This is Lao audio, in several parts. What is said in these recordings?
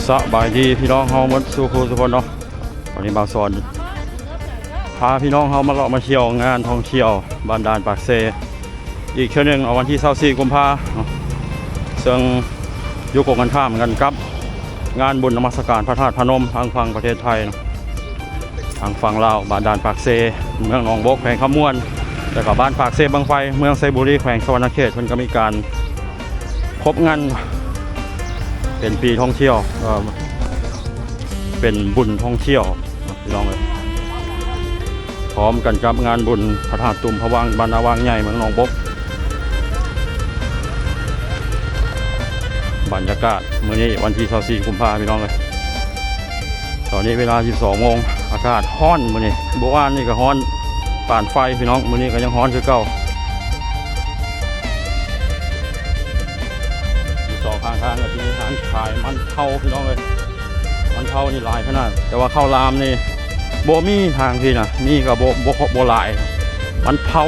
ສະບາຍດີພີ່ນ້ອງເຮົາໝົດສູ່ຄູ່ສູ່ຄົນເນາະ. ວັນນີ້ບ່າວສອນພາພີ່ນ້ອງເຮົາມາເລາະມາທ່ຽວງານທ່ອງທ່ຽວບ້ານດ່ານປາກເຊ ອີກເທື່ອໜຶ່ງ ເອົາວັນທີຊາວສີ່ກຸມພາເນາະ ເຊິ່ງຢູ່ກົງກັນຂ້າມກັນກັບງານບຸນນະມັດສະການພະທາດພະນົມທາງຝັ່ງປະເທດໄທເນາະ. ທາງຝັ່ງລາວ ບ້ານດ່ານປາກເຊ ເມືອງໜອງບົກ ແຂວງຄຳມ່ວນ ແລ້ວກໍບ້ານປາກເຊບັ້ງໄຟ ເມືອງໄຊບູລີ ແຂວງສະຫວັນນະເຂດ ເພິ່ນກໍມີການຄົບງັນ ເປັນປີທ່ອງທ່ຽວ ເອີ ເປັນບຸນທ່ອງທ່ຽວ ພີ່ນ້ອງເອີຍ ພ້ອມກັນກັບງານບຸນພະທາດຕຸມພະວັງ ບ້ານນາວັງໃຫຍ່ ເມືອງໜອງບົກ. ບັນຍາກາດມື້ນີ້ວັນທີຊາວສີ່ກຸມພາ ພີ່ນ້ອງເອີຍ ຕອນນີ້ເວລາສິບສອງໂມງ ອາກາດຮ້ອນມື້ນີ້ ມື້ວານນີ້ກໍຮ້ອນປານໄຟ ພີ່ນ້ອງ ມື້ນີ້ກໍຍັງຮ້ອນຄືເກົ່າ. ຢູ່ສອງຂ້າງທາງກໍຈະມີຮ້ານຂາຍມັນເທົາ ພີ່ນ້ອງເອີຍ ມັນເທົານີ້ຫຼາຍຂະໜາດ ແຕ່ວ່າເຂົ້າຫຼາມນີ້ບໍ່ມີທາງພີ້ນະ ມີກໍບໍ່ ບໍ່ ບໍ່ຫຼາຍ. ມັນເຜົາ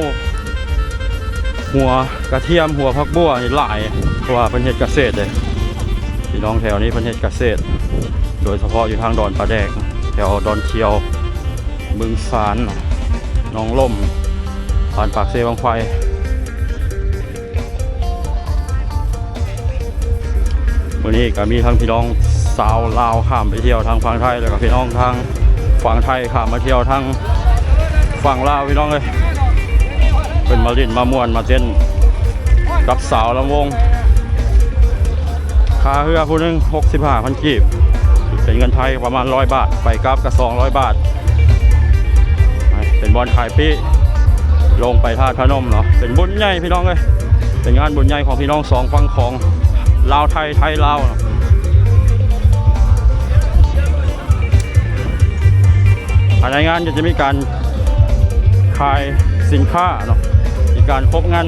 ຫົວກະທຽມ ຫົວຜັກບົ່ວນີ້ຫຼາຍ ເພາະວ່າເພິ່ນເຮັດກະເສດເດ້ ພີ່ນ້ອງແຖວນີ້ເພິ່ນເຮັດກະເສດ ໂດຍສະເພາະຢູ່ທາງດອນປາແດກ ແຖວດອນຂຽວ ບຶງສານ ໜອງລົມ ບ້ານປາກເຊບັ້ງໄຟ. ມື້ນີ້ກໍມີທັງພີ່ນ້ອງຊາວລາວຂ້າມໄປທ່ຽວທາງຝັ່ງໄທ ແລ້ວກໍພີ່ນ້ອງທາງຝັ່ງໄທຂ້າມມາທ່ຽວທາງຝັ່ງລາວ ພີ່ນ້ອງເອີຍ ເພິ່ນມາຫຼິ້ນມາມ່ວນມາເຕັ້ນກັບສາວລຳວົງ. ຄ່າເຮືອຜູ້ໜຶ່ງຫົກສິບຫ້າພັນກີບ ເປັນເງິນໄທປະມານຮ້ອຍບາດ ໄປກັບກໍສອງຮ້ອຍບາດ. ເປັນບ່ອນຂາຍປີ້ລົງໄປທາດພະນົມເນາະ ເປັນບຸນໃຫຍ່ພີ່ນ້ອງເອີຍ ເປັນງານບຸນໃຫຍ່ຂອງພີ່ນ້ອງສອງຝັ່ງຂອງລາວໄທ ໄທລາວເນາະ. ພາຍໃນງານກໍຈະມີການຂາຍສິນຄ້າເນາະ ມີການຄົບງັນ.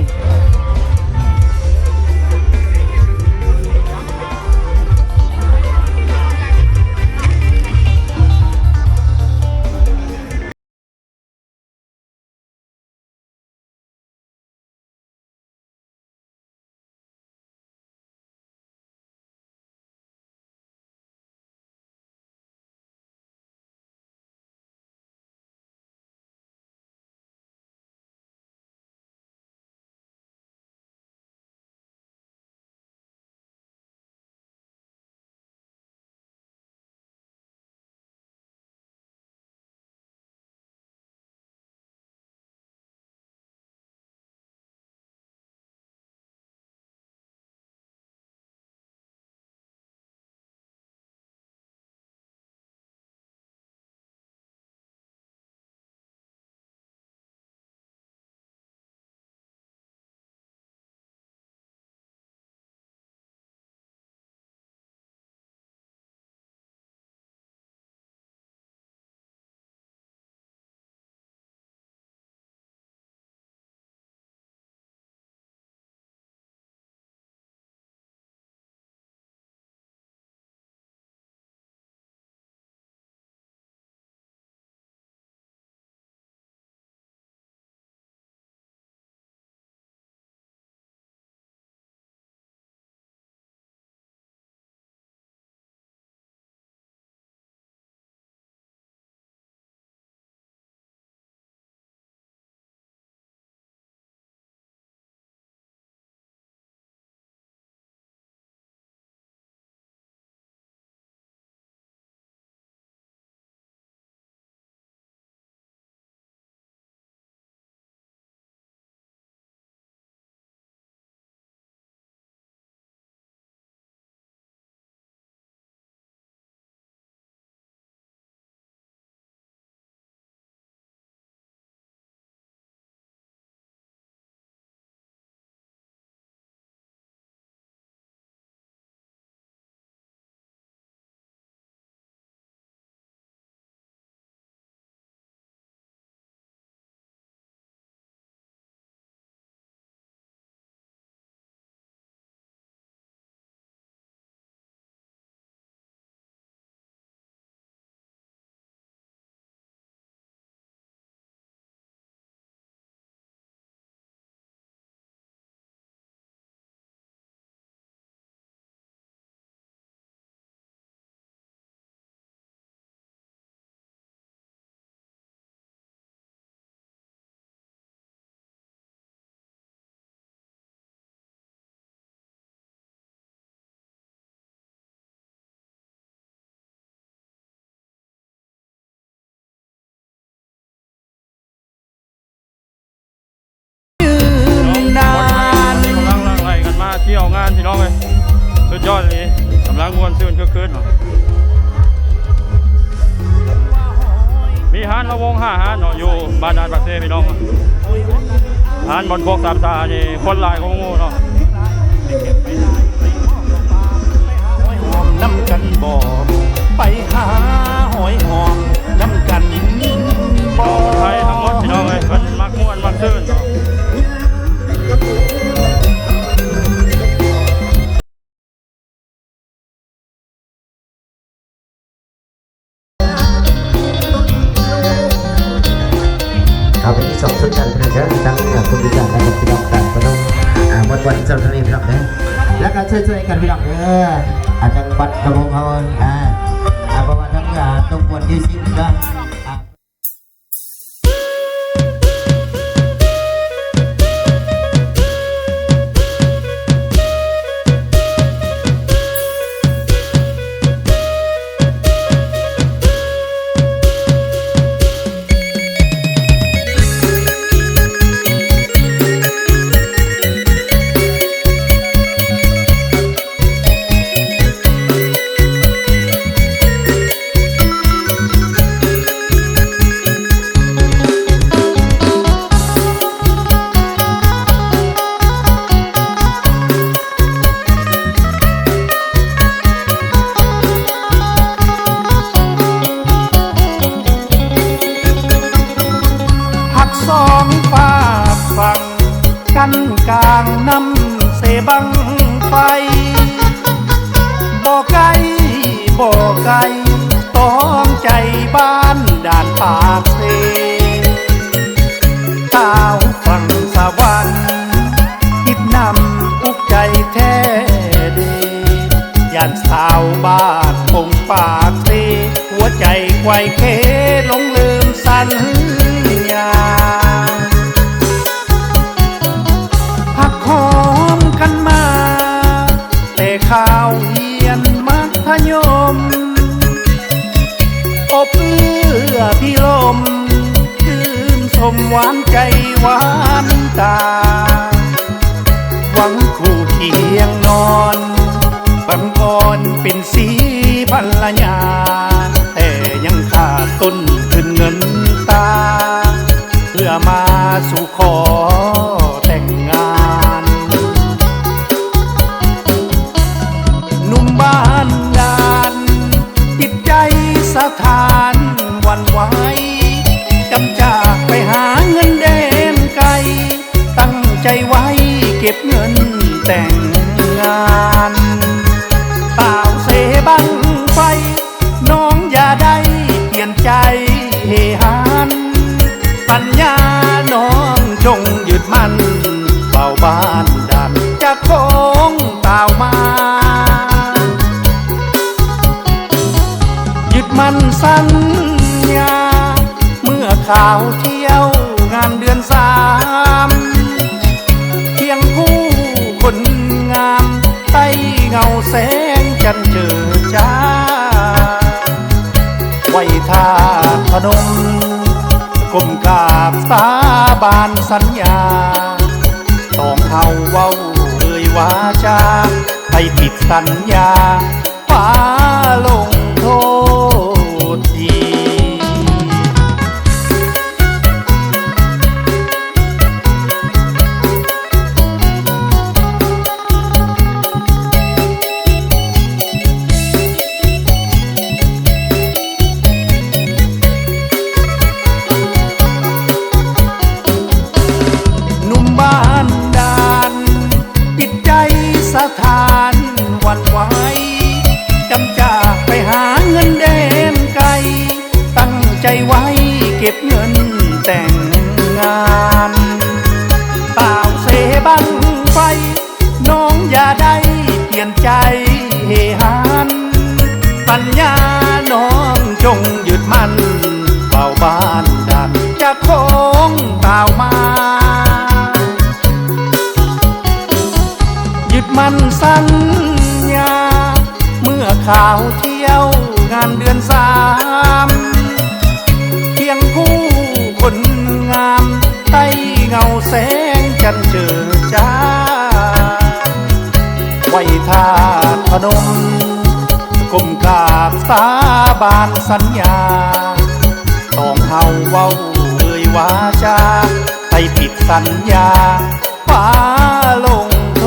ໂຮງອາຫານເນາະ ຢູ່ບ້ານດ່ານປາກເຊພີ່ນ້ອງ. ຮ້ານບ່ອນຄອກສາມສານີ້ຄົນຫຼາຍກວ່າໝູ່ເນາະ. ນຳກັນບໍ່ ໄປຫາຫອຍຫອມນຳກັນບໍ່. ໄທທັງໝົດພີ່ນ້ອງເອີຍ ເພິ່ນມັກມ່ວນມັກຊື່ນເນາະ. ເອົາເປັນທີ່ສອງສຸດກັນພີ່ນ້ອງເດີ ທັງເໜືອຄົນພິການ ແລະກໍພີ່ນ້ອງຕາມພະນົມ ອ່າ ມ່ວນໆ ເຈົ້າທັງນີ້ພີ່ນ້ອງເດີ ແລ້ວກໍຊ່ວຍໆກັນພີ່ນ້ອງເດີ ອ່າ ທາງບັດລຳໂພງເຮົາ ອ່າ ອ່າ ເພາະວ່າທັງ ອ່າ ຕົວມ່ວນມິວສິກເນາະ ອ່າ ຮັກສອງຟາກຝັ່ງ ກັ້ນກາງນ້ຳເຊບັ້ງໄຟ ບໍ່ໄກ ບໍ່ໄກ ຕ້ອງໃຈບ້ານດ່ານປາກເຊ ຕາວຝັ່ງສະຫວັນ ຄິດນຳອຸກໃຈແທ້ເດ ຢ້ານສາວບ້ານປົງປາກເຊ ຫົວໃຈໄຂວ້ເຄ ຫຼົງລືມສັນຍາ ຮັກຫອມກັນມາ ແຕ່ຄາວຮຽນມັດທະຍົມ ອົບເອື້ອພິລົມ ຊື່ນຊົມຫວານໃຈຫວານຕາ ຫວັງຄູ່ຄຽງນອນ ບັງອອນເປັນສີພັນລະຍາ ແຕ່ຍັງຂາດຕົ້ນທຶນເງິນຕາ ເພື່ອມາສູ່ຂໍແຕ່ງງານ ໜຸ່ມບ້ານດ່ານ ຈິດໃຈສະທ້ານຫວັ່ນໄຫວ ຈຳຈາກໄປຫາເງິນແດນໄກ ຕັ້ງໃຈໄວ້ເກັບເງິນແຕ່ງງານ ຕາວເຊບັ້ງໄຟ ນ້ອງຢ່າໄດ້ປ່ຽນໃຈເຫຫັນ ສັນຍານ້ອງຈົ່ງຍຶດໝັ້ນ ເວົ້າບ້ານດ່ານຈະຄອງຕາວມາ ຍຶດໝັ້ນສັນຍາ ເມື່ອຄາວທ່ຽວງານເດືອນສາມ ຄຽງຄູ່ຄົນງາມ ໃຕ້ເງົາແສງຈັນເຈີຈາ ໄຫວ້ທາດພະນົມ ກົ້ມກາບສາບານສັນຍາ ຕ້ອງເຮົາເວົ້າເອີຍວາຈາ ໃຜຜິດສັນຍາ ຟ້າລົງໂທດທີ. ໜຸ່ມບ້ານດ່ານ ຈິດໃຈສະທ້ານຫວັ່ນໄຫວ ຈຳຈາກໄປຫາເງິນແດນໄກ ຕັ້ງໃຈໄວ້ເກັບເງິນແຕ່ງງານ ຕາວເຊບັ້ງໄຟ ນ້ອງຢ່າໄດ້ປ່ຽນໃຈເຫຫັນ ສັນຍານ້ອງຈົ່ງຍຶດໝັ້ນ ເວົ້າບ້ານດ່ານຈະຄອງຕາວມາ ຍຶດໝັ້ນສັນຍາ ເມື່ອຄາວທ່ຽວງານເດືອນສາມ ຄຽງຄູ່ຄົນງາມ ໃຕ້ເງົາແສງຈັນເຈີຈາ ໄຫວ້ທາດພະນົມ ກົ້ມກາບສາບານສັນຍາ ຕ້ອງເຮົາ ເວົ້າເອີ່ຍວາຈາ ໃຫ້ຜິດສັນຍາ ຟ້າລົງໂທ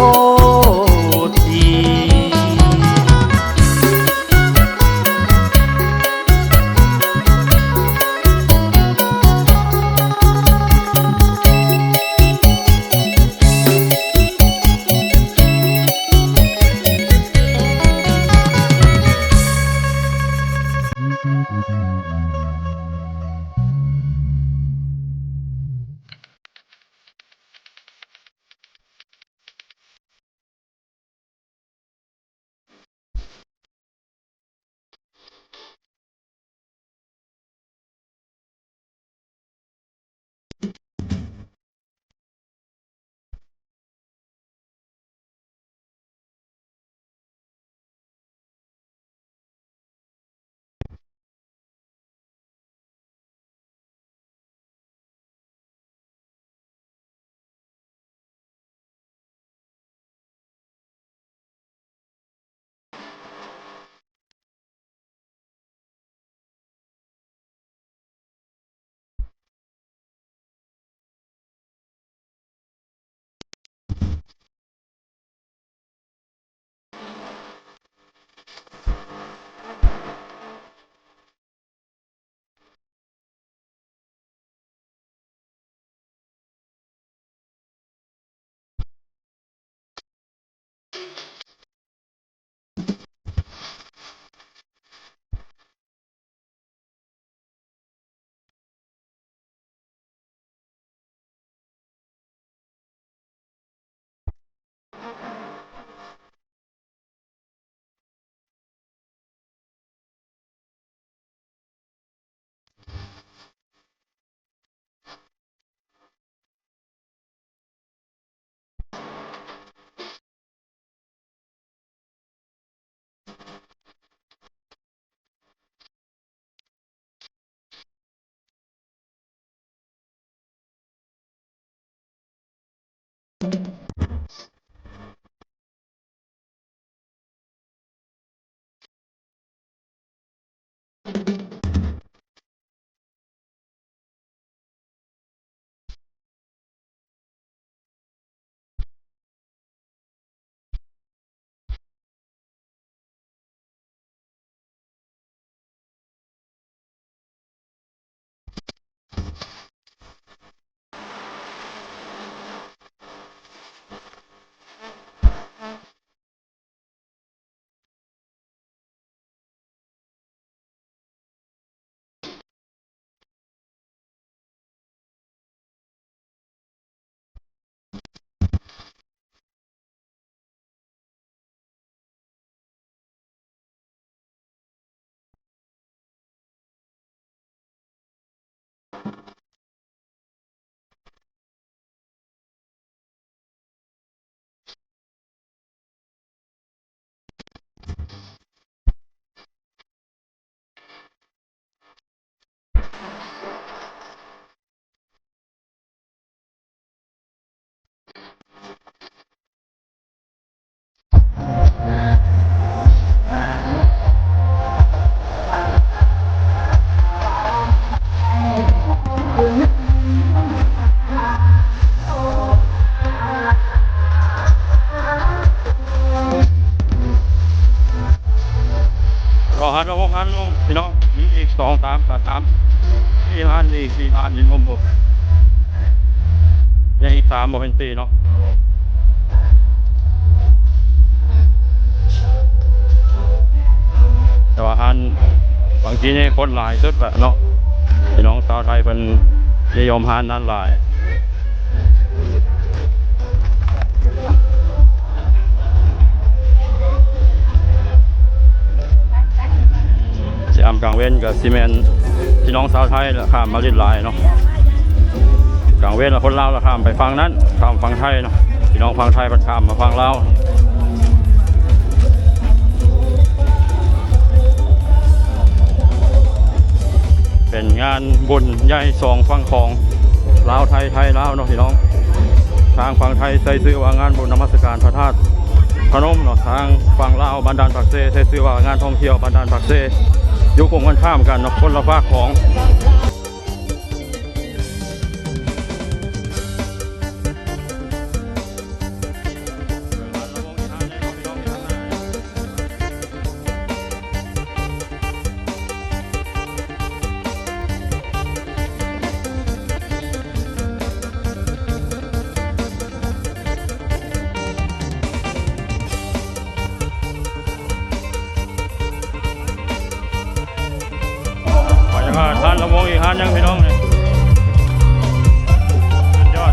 ດທີ. ລໍຫາລະວົງງານລົງ ພີ່ນ້ອງ ມີອີກສອງສາມ ສາມ ສີ່ຮ້ານ ອີກສີ່ຮ້ານນີ້ ລວມໝົດ ຍັງອີກສາມ ບໍ່ແມ່ນສີ່ເນາະ. ແຕ່ວ່າຮ້ານບາງທີນີ້ຄົນຫຼາຍສຸດລະເນາະ ພີ່ນ້ອງຊາວໄທເພິ່ນນິຍົມຮ້ານນັ້ນຫຼາຍ. ຍາມກາງເວັນກໍຊິແມ່ນພີ່ນ້ອງຊາວໄທລະຂ້າມມາຫຼິ້ນຫຼາຍເນາະ. ກາງເວັນລະຄົນລາວລະຂ້າມໄປຝັ່ງນັ້ນ ຂ້າມຝັ່ງໄທເນາະ ພີ່ນ້ອງຝັ່ງໄທເພິ່ນຂ້າມມາຝັ່ງລາວ. ເປັນງານບຸນໃຫຍ່ສອງຝັ່ງຂອງ ລາວໄທ ໄທລາວເນາະ ພີ່ນ້ອງ. ທາງຝັ່ງໄທໃຊ້ຊື່ວ່າງານບຸນນະມັດສະການພະທາດພະນົມເນາະ, ທາງຝັ່ງລາວບ້ານດ່ານປາກເຊໃຊ້ຊື່ວ່າງານທ່ອງທ່ຽວບ້ານດ່ານປາກເຊ ຢູ່ກົງກັນຂ້າມກັນເນາະ ຄົນລະຟາກຂອງ. ມອງອີກຮ້ານຍັງພີ່ນ້ອງນີ້ ສຸດຍອດ.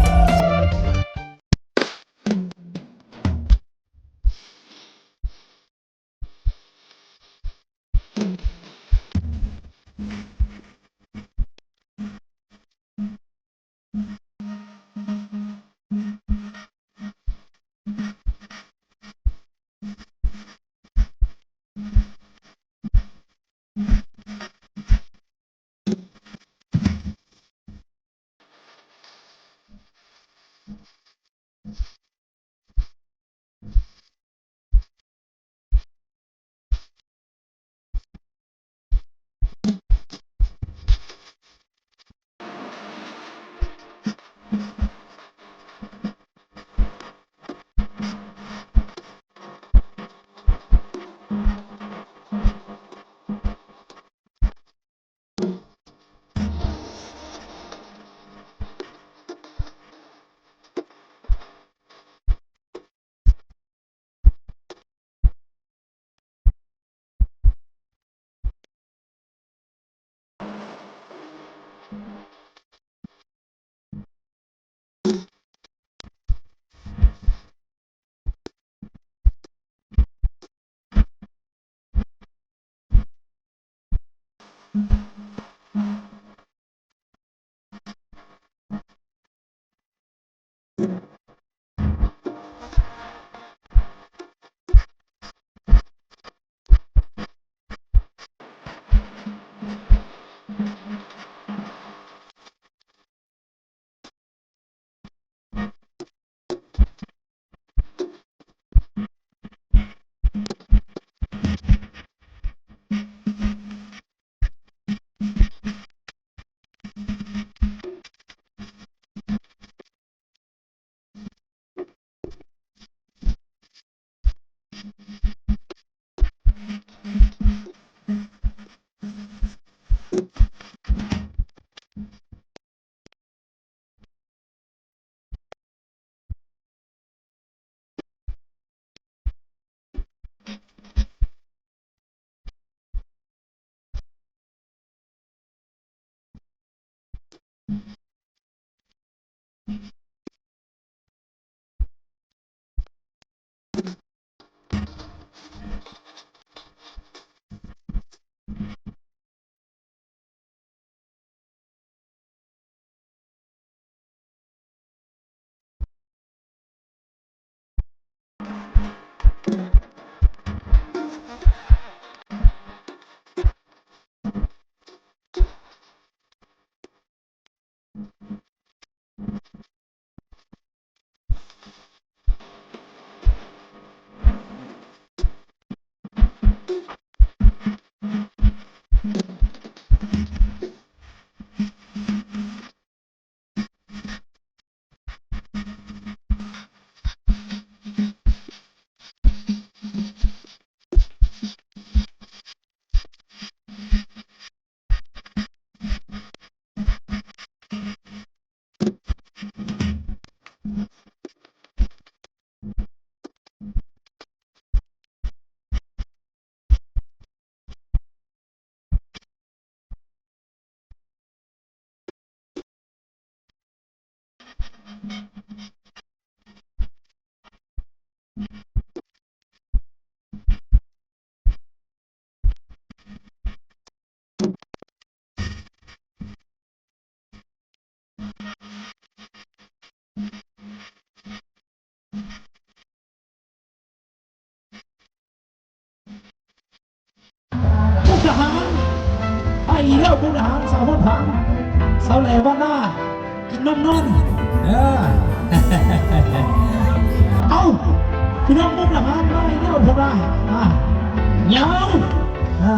ມຸກດາຫານ ໄປແລ້ວມຸກດາຫານ ສາວໂພນຜັງ ສາວແຫຼບ້ານນາ ກິນນົມນອນ ເອີ ເອົ້າ ພີ່ນ້ອງມຸກດາຫານມາອີກແລ້ວ ພວກເຮົາ ອ່າ ຍາວ ອ່າ.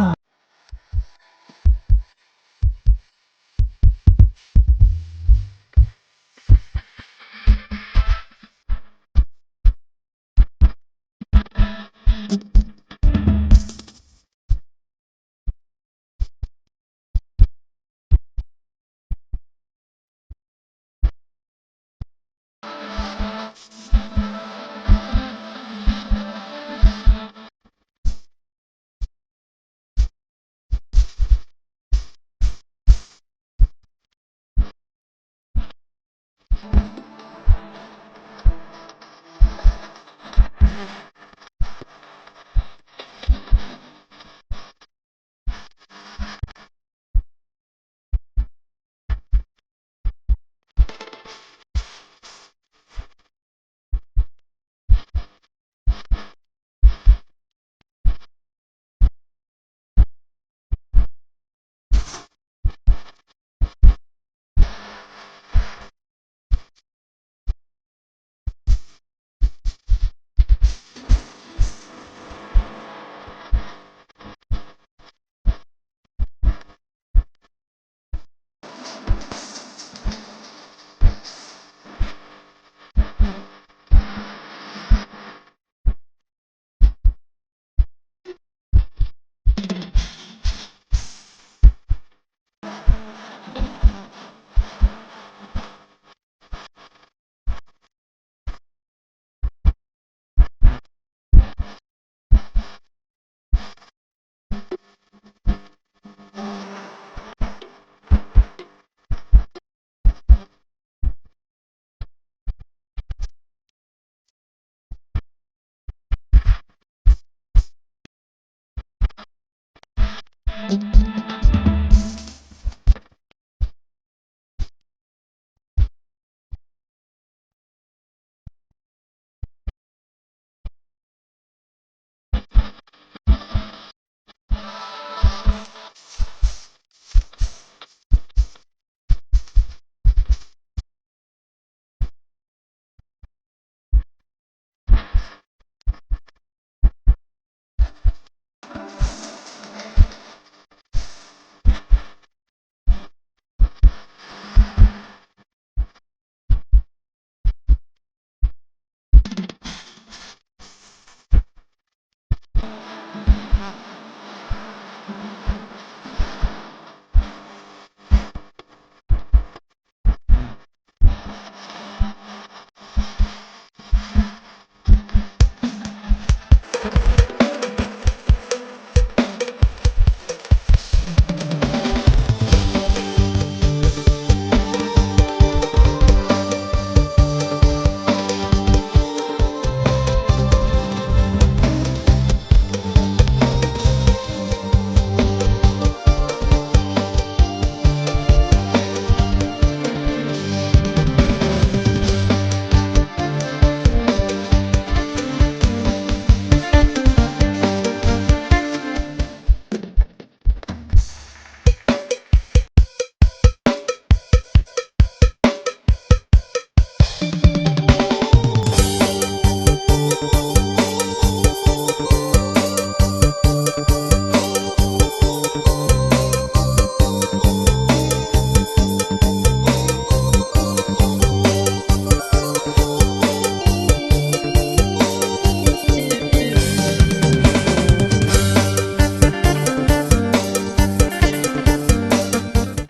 ສ